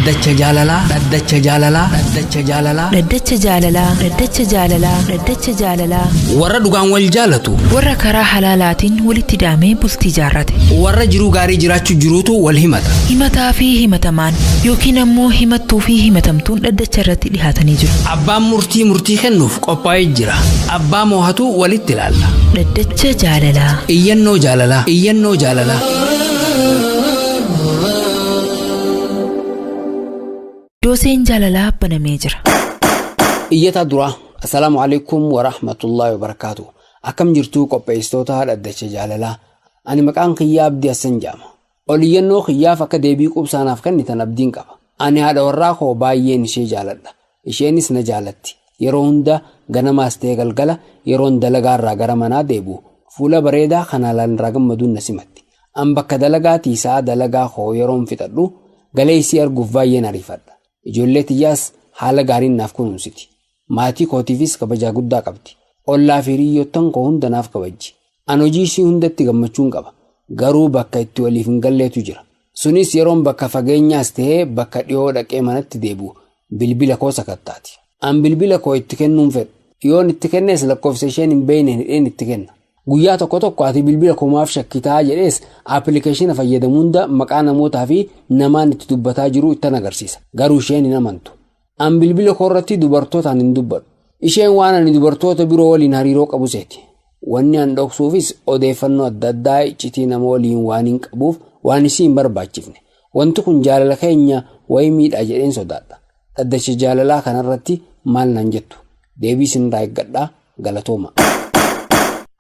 Dhaddacha jaalalaa. Dhaddacha jaalalaa. Dhaddacha jaalalaa. Dhaddacha jaalalaa. Dhaddacha jaalalaa. Dhaddacha jaalalaa. Warra dhugaan wal jaalatu. Warra karaa halaalaatiin walitti daamee bultii jaarrate. Warra jiruu gaarii jiraachuu jiruutu wal himata. Himataa fi himatamaan yookiin ammoo himattuu fi himatamtuun dhaddacha irratti dhihaatanii jiru. Abbaan murtii murtii kennuuf qophaa'ee jira. Abbaa moohatu walitti ilaalla. Dhaddacha jaalalaa. Iyyannoo jaalalaa. Iyyannoo jaalalaa. Dooseen jaalalaa banamee jira. Iyyataa duraa. Assalaamu alaikum wa rahmatullahi wa barakaatu. Akkam jirtuu qopheessitoota dhaddacha jaalalaa. Ani maqaan kiyyaa Abdii Hassan jedhama. Ol iyyannoo kiyyaaf akka deebii quubsaanaaf kennitan abdiin qaba. Ani haadha warraa koo baay'een ishee jaaladha. Isheenis na jaalatti. Yeroo hunda ganamaas ta'ee galgala yeroon dalagaa irraa gara manaa deebi'u fuula bareedaa kan haalaan irraa gammaduun na simatti. An bakka dalagaatii sa'a dalagaa koo yeroon fixadhu galee isii arguuf baay'een ariifadha. Ijoollee tiyyaas haala gaariin naaf kunuunsiti. Maatii kootiifis kabajaa guddaa qabdi. Ollaa fi hiriyoottan koo hunda naaf kabajji. An hojii ishii hundatti gammachuun qaba. Garuu bakka itti waliif hin galleetu jira. Sunis yeroon bakka fageenyaas ta'ee bakka dhiyoo dhaqee manatti deebi'u bilbila koo sakattaati. An bilbila koo itti kennuun fedhu. Yoon itti kennes lakkoofsa isheen hin beekne hidheen itti kenna. Guyyaa tokko tokko ati bilbila koo maaf shakkitaa jedhees appilikeeshina fayyadamu hunda maqaa namootaa fi namaan itti dubbataa jiru ittan agarsiisa. Garuu isheen hin amantu. An bilbila koo irratti dubartootaan hin dubbadhu. Isheen waan ani dubartoota biroo waliin hariiroo qabu seeti. Wanni an dhoksuufis odeeffannoo adda addaa iccitii nama waliin waan hin qabuuf waan isii hin barbaachifne. Wanti kun jaalala keenya wayii miidhaa jedheen sodaadha. Dhaddacha jaalalaa kanarratti maal naan jettu? Deebii isinirraa eeggadhaa galatooma.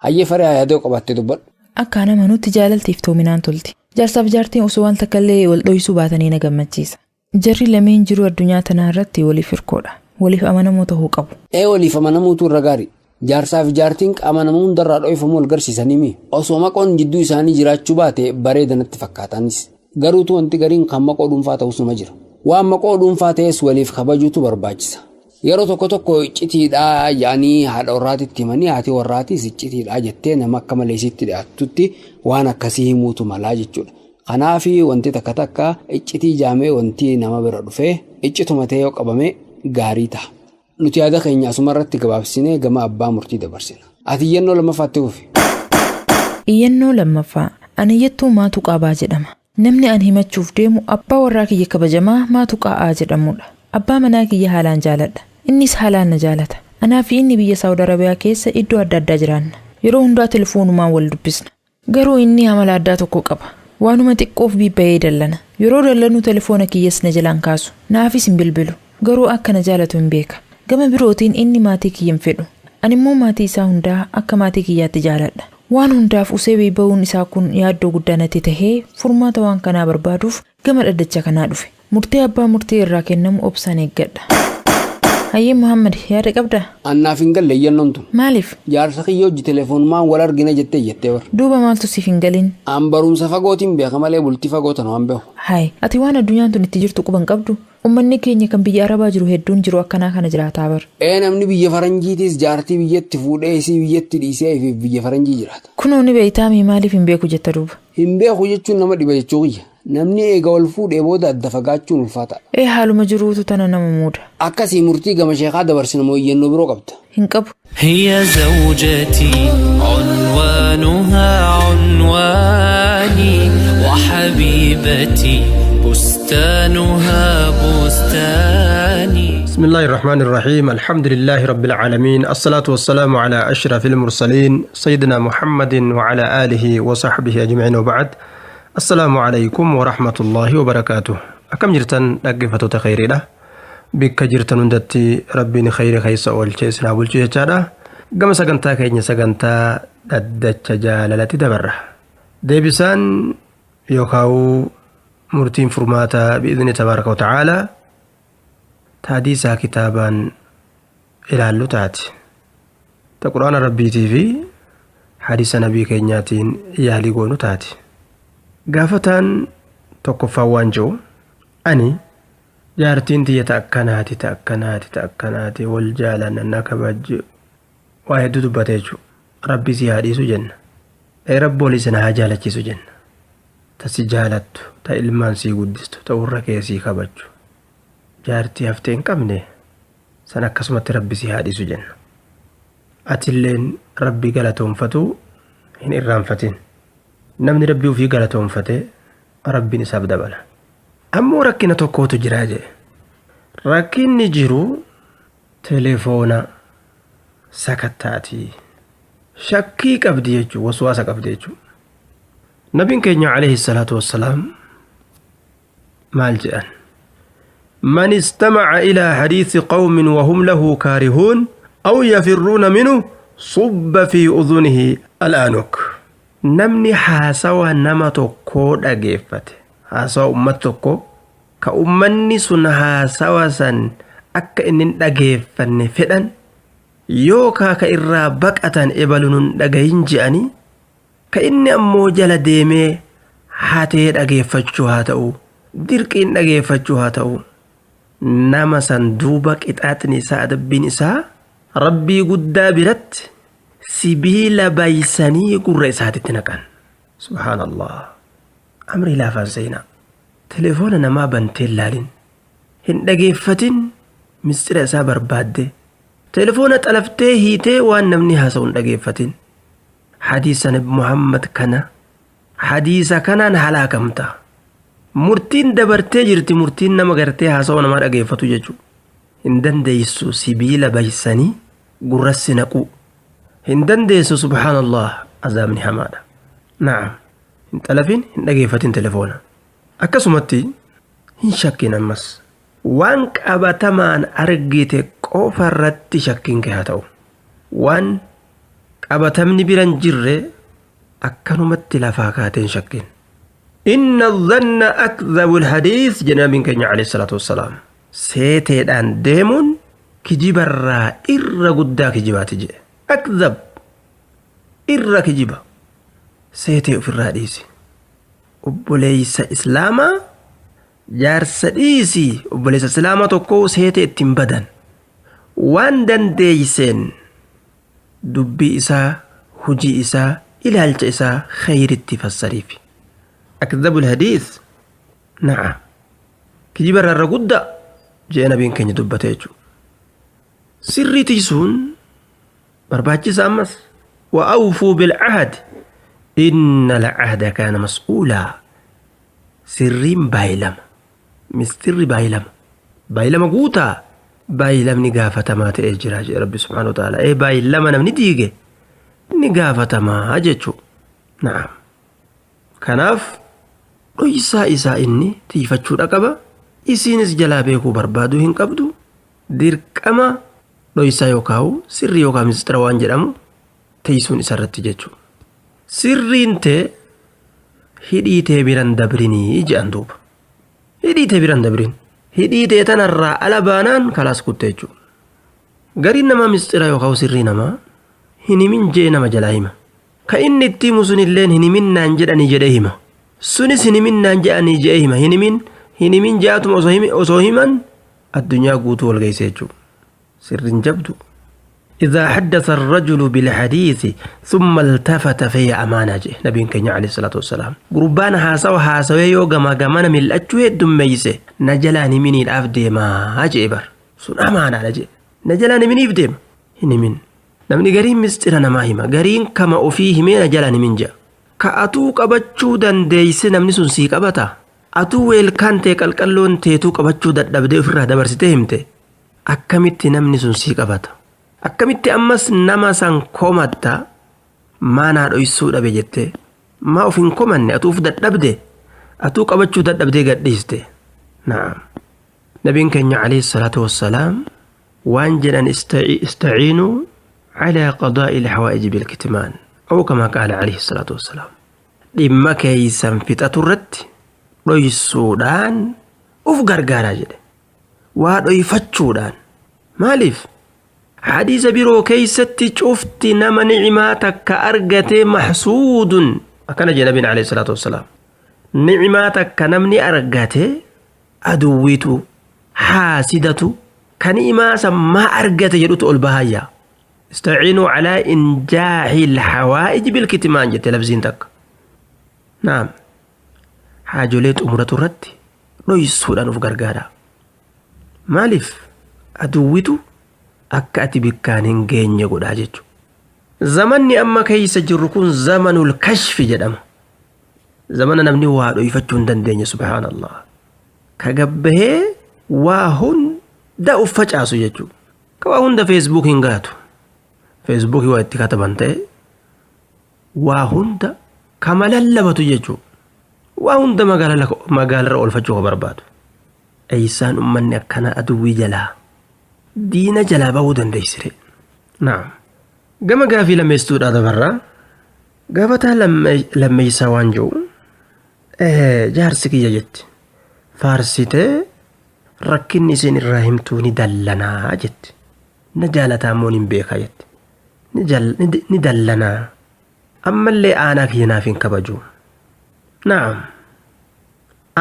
Hayyee faree yaadoo qabaattee dubbadhu. Akka nama nutti jaalaltiif toominaan tolti. Jaarsaaf jaartiin osoo waan takka illee wal dho'isuu baatanii na gammachiisa. Jarri lameen jiruu addunyaa tanaa irratti waliif hirkoodha. Waliif amanamoo ta'uu qabu. Ee waliif amanamuutu irra gaarii. Jaarsaaf jaartiin qaama nama hundarraa dho'ifamu wal garsiisanii mi? Osoo maqoon jidduu isaanii jiraachuu baate bareeda natti fakkaatanis. Garuutu wanti gariin kan maqoo dhuunfaa ta'us numa jira. Waan maqoo dhuunfaa ta'es waliif kabajuutu barbaachisa. Yeroo tokko tokko iccitiidhaa yaanii haadha warraatitti himanii haati warraatiis iccitiidhaa jettee nama akka malee isitti dhiyaattutti waan akkasii himuutu malaa jechuudha. Kanaaf wanti takka takka iccitii jaamee wanti nama bira dhufee iccituma ta'ee yoo qabame gaarii ta'a. Nuti yaada keenya asuma irratti gabaabsinee gama abbaa murtii dabarsina. Ati iyyannoo lammaffaatti fufi. Iyyannoo lammaffaa. Ani iyyattuu Maatu Qaabaa jedhama. Namni an himachuuf deemu abbaa warraa kiyya kabajamaa Maatu Qaa'aa jedhamudha. Abbaa manaa kiyya haalaan jaaladha. Innis haalaan na jaalata. Anaa fi inni biyya Saawud Arabiyaa keessa iddoo adda addaa jiraanna. Yeroo hundaa telefoonumaan wal dubbisna. Garuu inni amala addaa tokko qaba. Waanuma xiqqoof bibba'ee dallana. Yeroo dallanu telefoona kiyyas na jalaan kaasu. Naafis hin bilbilu. Garuu akka na jaalatu hin beeka. Gama birootiin inni maatii kiyya hin fedhu. Ani immoo maatii isaa hundaa akka maatii kiyyaatti jaaladha. Waan hundaaf usee bibba'uun isaa kun yaaddoo guddaa natti tahee furmaata waan kanaa barbaaduuf gama dhaddacha kanaa dhufe. Murtee abbaa murtii irraa kennamu obsaan eeggadha. Hayyee Muhammad yaada qabdaa? Annaaf hin galle iyyannoon tun. Maaliif? Jaarsa kiyya hojii teleefoonumaan wal argina jettee jettee bara. Duuba maaltu siif hin galin? An barumsa fagootiin beeka malee bultii fagoo tana waan beeku. Hayi, ati waan addunyaan tun itti jirtu quban qabdu? Uummanni keenya kan biyya Arabaa jiru hedduun jiru akkanaa kana jiraataa bara. Ee namni biyya faranjiitiis jaartii biyyatti fuudhee isii biyyatti dhiisee fi biyya faranjii jiraata. Kunoo ni beeytaamii maaliif hin beeku jetta duuba? Hin beeku jechuun nama dhiba jechuu kiyya. Namni eega wal fuudhee booda adda fagaachuun ulfaataadha. Ee haaluma jiruutu tana nama muuda. Akkasii murtii gama sheekaa dabarsina moo iyyannoo biroo qabda? Hin qabu. هي زوجتي عنوانها عنواني وحبيبتي بستانها بستاني بسم الله الرحمن الرحيم الحمد لله رب العالمين الصلاة والسلام على أشرف المرسلين سيدنا محمد وعلى آله وصحبه أجمعين وبعد السلام عليكم ورحمة الله وبركاته أكم جرتن dhaggeeffattoota خيري bikka jirtan hundatti rabbiin khayri keessa oolchee isin bulchu jechaadha. Gama sagantaa keenya sagantaa dhaddacha jaalalatti dabarra. Deebisaan yookaan murtiin furmaataa bi'izni tabaaraka wa ta'aalaa taadiisaa kitaabaan ilaallu taati. Ta quraana rabbiitii fi hadiisa nabii keenyaatiin yaalii goonu taati. Gaafataan tokkoffaan waan jiru ani jaartiin tiyya ta akkanaati ta akkanaati ta akkanaati wal jaalanna na kabajji waa hedduu dubbate jechuudha. Rabbi si haa dhiisu jenna. Ee rabbi olii sana haa jaalachiisu jenna. Ta si jaalattu, ta ilmaan sii guddistu, ta warra kee sii kabajju. Jaartii haftee hin qabne san akkasumatti rabbi si haa dhiisu jenna. Atilleen rabbi galatoonfatu hin irraanfatin. Namni rabbi ofii galatoonfate rabbiin isaaf dabala. Ammoo rakkina tokkootu jiraa jedhe. Rakkinni jiru telefoona sakattaatii. Shakkii qabdi jechuudha, waswaasa qabdi jechuudha. Nabiin keenya alayhi salaatu wassalaam maal jedhan? من استمع إلى حديث قوم وهم له كارهون أو يفرون منه صب في أذنه الآنك. Namni haasawa nama tokkoo dhageeffate, haasawa ummata tokkoo ka ummanni sun haasawa san akka inni hin dhageeffanne fedhan yookaa ka irraa baqatan ebalu nun dhagahin je'anii, ka inni ammoo jala deemee hatee dhageeffachuu haa ta'u, dirqiin dhageeffachuu haa ta'u, nama san duuba qixaaxni isaa, adabbiin isaa rabbii guddaa biratti sibiila baysanii gurra isaatitti naqan. Subhaanallah, amrii laafaan seenaa. Telefoona namaa bantee laalin, hin dhageeffatin, mistira isaa barbaadde telefoona xalaftee hiitee waan namni haasa'u hin dhageeffatin. Hadiisa Nabi Muhammad kana, hadiisa kanaan halaakamta. Murtiin dabartee jirti, murtiin nama gartee haasa'u namaa dhageeffatu jechuudha. Hin dandeessu, sibiila baysanii gurrassi naquu hin dandeessu. Subhaanallah, azaabni hamaadha. Na'am, hin xalafin, hin dhageeffatin telefoona. Akkasumatti hin shakkin. Ammas waan qabatamaan argite qofa irratti shakkiin kee haa ta'u. Waan qabatamni biran jirre akkanumatti lafaa kaateen shakkin. إن الظن أكذب الحديث jedhe nabiin keenya عليه الصلاة والسلام. Seeteedhaan deemuun kijibarraa irra guddaa kijibaati jedhe. أكذب, irra kijiba. Seetee ofirraa dhiisi. Obboleeysa islaamaa, jaarsa dhiisi, obboleessa islaamaa tokko seetee ittiin badan. Waan dandeeyseen dubbii isaa, hujii isaa, ilaalcha isaa khayritti fassariif. أكذب الحديث, نعم, kijiba irra guddaa jee nabiin keenya dubbate jechuudha. Sirrii tiisuun barbaachisa ammas. وأوفوا بالعهد إن العهد كان مسؤولا. Sirriin baay'ilama, mistirri baay'ilama, baay'ilama guutaa, baay'ilamni gaafatamaa ta'ee jira jedhe rabbi سبحانه وتعالى. Ee, baay'ilama namni diige ni gaafatamaa jechuu. نعم, kanaaf dhoysaa isaa inni tiifachuudha qaba, isiinis jalaa beekuu barbaaduu hin qabdu. Dirqama dhoysaa yookaan sirrii yookaan mistira waan jedhamu teeysuun isarratti jechuudha. Sirriin tee hidhii tee biran dabrinii jedhan duuba. Hidhii tee biran dabrin. Hidhii tee tanarraa ala baanaan kalaas kutte jechuudha. Gariin namaa mistira yookaan sirrii namaa hin himin jee nama jalaa hima. Ka inni itti himu sunilleen hin himinnaan jedhanii jedhee hima. Sunis hin himinnaan jedhanii jedhee hima. Hin himin, hin himin je'atuma osoo himan addunyaa guutuu wal geesse jechuudha. Sirriin jabdu. إذا حدث الرجل بالحديث ثم التفت فهي أمانة جه نبي كenya عليه الصلاة والسلام. Gurbaan haasawa haasawee yoo gama gamana mil'achuu heddummeeyse, na jalaan himiniidhaaf deemaa jee bar, sun amaanaadha jee. Na jalaan himiniif deema, hin himin. Namni gariin mistira namaa hima, gariin kama ofii himee na jalaan himin jea. Ka atuu qabachuu dandeeyse namni sun sii qabata. Atuu weelkaan tee qalqalloon teetuu qabachuu dadhabdee ofirraa dabarsitee himte, akkamitti namni sun sii qabata? Akkamitti ammas nama san komatta? Maanaa dhoysuu dhabe jettee maa of hin komanne? Atuuf dadhabde, atuu qabachuu dadhabdee gadhiiste. نعم, nabiin keenya عليه الصلاة والسلام waan jedhan: استعينوا على قضاء الحوائج بالكتمان أو كما قال عليه الصلاة والسلام. Dhimma keeysan fixatu irratti dhoysuudhaan uf gargaaraa jedhe, waa dhoyfachuudhaan. Maaliif? Hadiisa biroo keeysatti cufti nama ni'imaa takka argatee محسود akkana jedhe nabiin عليه الصلاة والسلام. Ni'imaa takka namni argate aduwwiitu, haasidatu, ka ni'imaa san maa argate jedhutu ol bahayya. استعينوا على إنجاح الحوائج بالكتمان jette labsiin takka. نعم, haajolee xumuratu irratti dhoysuudhaan uf gargaara. Maaliif aduwwitu akka ati bikkaan hin geenye godhaa jechuudha. Zamanni amma keessa jirru kun zamanul kashfi jedhama. Zamana namni waa dhoyfachuu hin dandeenye, subhaanallah. Ka gabbahee waa hunda uf facaasu jechuudha. Ka waa hunda Facebook hin gaatu. Feesbuukii waa itti kataban ta'e waa hunda kama lallabatu jechuudha. Waa hunda magaalarra oolfachuu ka barbaadu. Eeysaan ummanni akkana aduwwii jalaa diina jalaa bahuu dandeessire. Naam. Gama gaafii lammeessituudha dabarraa. Gaafataa lammeessaa waan jiru jaarsi kiyya jetti. Faarsitee rakkinni isin irraa himtuu ni dallanaa jetti. Na jaalataa immoo hin beekaa jetti. Ni dallanaa. Ammallee aanaa kiyya naaf hin kabaju. Naam.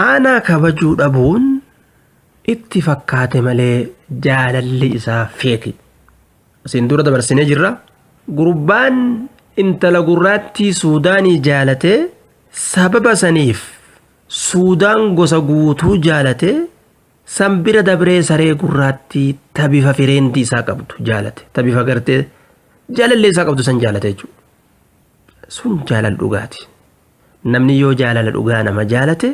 Aanaa kabajuu dhabuun itti fakkaate malee jaalalli isaa feeki. Asiin dura dabarsinee jirra. Gurbaan intala gurraattii Suudaanii jaalatee sababa saniif Suudaan gosa guutuu jaalatee san bira dabree saree gurraattii tabifa fireentii isaa qabdu jaalate. Tabifa gartee jaalallee isaa qabdu san jaalate jechuudha. Sun jaalala dhugaati. Namni yoo jaalala dhugaa nama jaalate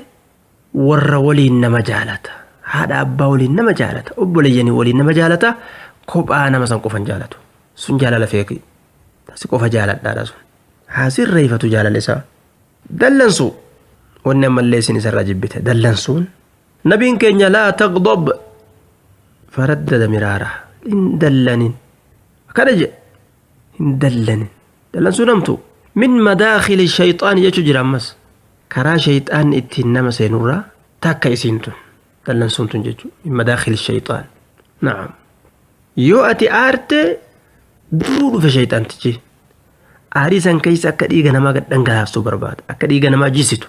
warra waliin nama jaalata. Haadha abbaa waliin nama jaalata. Obboleeyyanii waliin nama jaalata. Kophaa nama san qofan jaalatu. Sun jaalala feeki. Si qofa jaaladhaadha sun. Haa sirreeffatu jaalala isaa. Dallansu. Wanni ammallee isin isarraa jibbite. Dallansuun. Nabiin keenya laa taqdob faraddada miraara. Hin dallanin. Akkana jedhe. Hin dallanin. Dallansuu namtu. Min madaakhili shayxaani jechuu jira ammas. Karaa shayxaanni ittiin nama seenurraa takka isiin tun. Dallansuun tun jechuudha. Min madaakhili shayxaan. Naam. Yoo ati aarte duruu dhufe shayxaantichi. Aarii san keessa akka dhiiga namaa gad dhangalaastuu barbaada. Akka dhiiga namaa jisitu.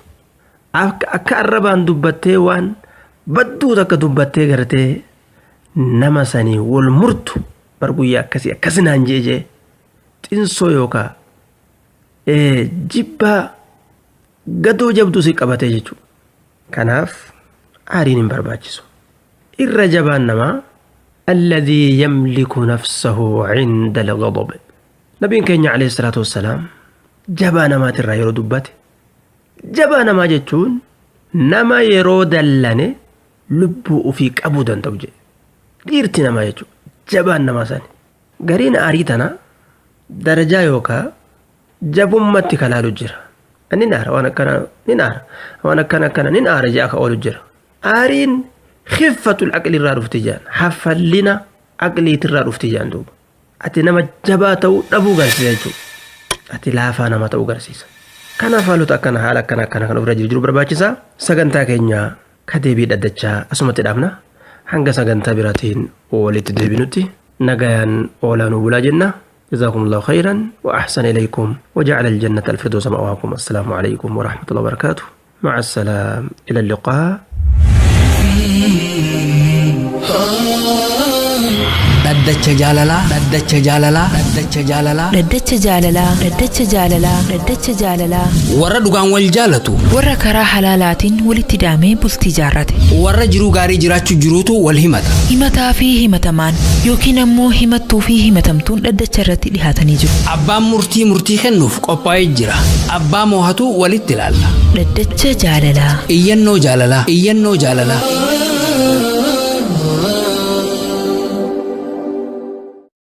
Akka arrabaan dubbattee waan badduu takka dubbattee gartee nama sanii wal murtu bar guyyaa akkasii akkasinaan jee jee xinsoo yookaa jibbaa gadoo jabduu si qabatee jechuudha. Kanaaf aariin hin barbaachisu. Irra jabaan namaa alladhii yamliku nafsahu cinda al-ghadab. Nabiin keenya alayhi salaatu wassalaam jabaa namaatirraa yeroo dubbate, jabaa namaa jechuun nama yeroo dallane lubbuu ofii qabuu danda'u jedhe. Dhiirti namaa jechuudha. Jabaan namaa sani. Gariin aarii tana darajaa yookaa jabummatti kalaalu jira. Ni aara waan akkana, ni aara waan akkana akkana, ni aara jee akka oolu jira. Aariin khiffatul aqli irraa dhufti jaan, haffallina aqliitirraa dhufti jaan duuba. Ati nama jabaa ta'uu dhabuu garsiisa jechuudha. Ati laafaa nama ta'uu garsiisa. Kanaaf haalota akkana haala akkana akkana kan ofirra jiru barbaachisaa. Sagantaa keenya ka deebii dhaddachaa asumatti dhaabna. Hanga sagantaa biraatiin walitti deebinutti nagayaan oolaa nu bulaa jenna. جزاكم الله خيرا وأحسن إليكم وجعل الجنة الفردوس مأواكم. السلام عليكم ورحمة الله وبركاته. مع السلام، إلى اللقاء. Dhaddacha jaalalaa, dhaddacha jaalalaa, dhaddacha jaalalaa. Dhaddacha jaalalaa, dhaddacha jaalalaa, dhaddacha jaalalaa. Warra dhugaan wal jaalatu. Warra karaa halaalaatiin walitti daamee bultii jaarrate. Warra jiruu gaarii jiraachuu jiruutu wal himata. Himataa fi himatamaan yookiin ammoo himattuu fi himatamtuun dhaddacha irratti dhihaatanii jiru. Abbaan murtii murtii kennuuf qophaa'ee jira. Abbaa moohatu walitti ilaalla. Dhaddacha jaalalaa. Iyyannoo jaalalaa. Iyyannoo jaalalaa.